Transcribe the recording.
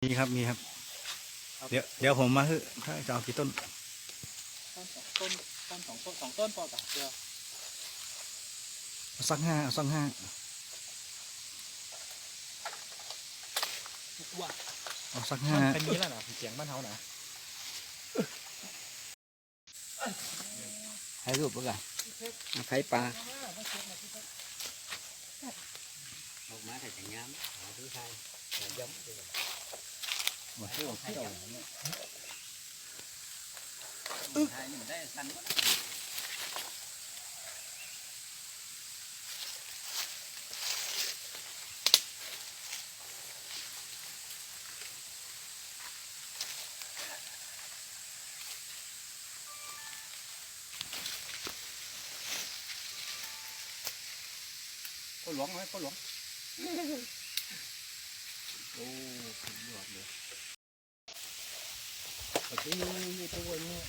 มีครับ มีครับ เดี๋ยว เดี๋ยวผมมาฮึ ถ้าจะเอากี่ต้น ต้นสองต้น ต้นสองต้น สองต้นพอจ้ะ เดี๋ยว เอาสักห้า เอาสักห้า ว้า เอาสักห้า มันเป็นนี้แล้วนะ เสียงบ้านเฮานะ Hai gốc với cả. Thái pa. Hộp má phải tránh ngắm. Hộp thứ hai. Hộp dốc. Hộp thứ hai. Hai mình đây săn quá. K'oˆ luanˉ, k'oˆ luanˉ. Ô, k'oˆ luanˉ. Aˬ, k'oˆ luanˉ, k'oˆ luanˉ.